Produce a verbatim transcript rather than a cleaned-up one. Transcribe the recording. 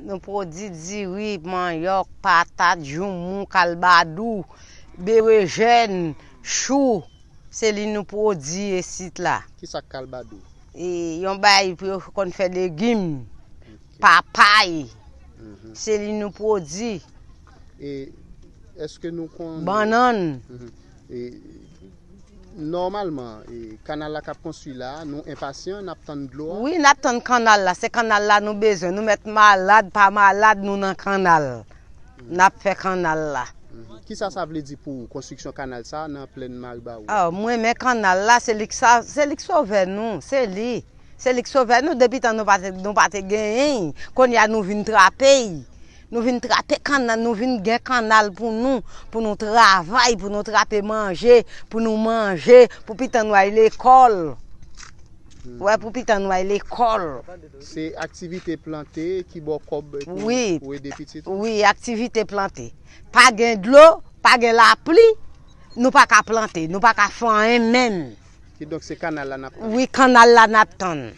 Nou pwodui diri, manyòk, patat, joumou, kalbadou, berejèn, chou. Se li nou pwodui isit la. Ki sa k kalbadou? E yon bagay pou yo konn fè legim, papay. Se li nou pwodui. E èske nou konn... Bannann. E nòmalman, e kanal la k ap konstwi la, nou enpasyan, n ap tann dlo a? Wi, n ap tann kanal la. Se kanal la nou bezwen. Nou mèt malad, pa malad, nou nan kanal. N ap fè kanal la. Kisa sa vle di pou ou, konstriksyon kanal sa nan plèn Maribawou? Ah, mwen renmen kanal la, se li k sa, se li k sove nou, se li. Se li k sove nou, depi tan nou pa te, nou pa te genyen. Kounye a nou vin trape y. Nou vin trape kanal, nou vin gen kanal pou nou, pou nou travay, pou nou trape manje, pou nou manje, pou pitit nou al lekòl. Wè, pou pitit nou al lekòl. Se aktivite plante ki ba w kòb pou... Wi. Pou ede pitit ou? Wi, aktivite plante. Pa gen dlo, pa gen lapli, nou pa ka plante, nou pa ka fè anyen menm. Kidonk se kanal la n ap tann? Wi, kanal la n ap tann.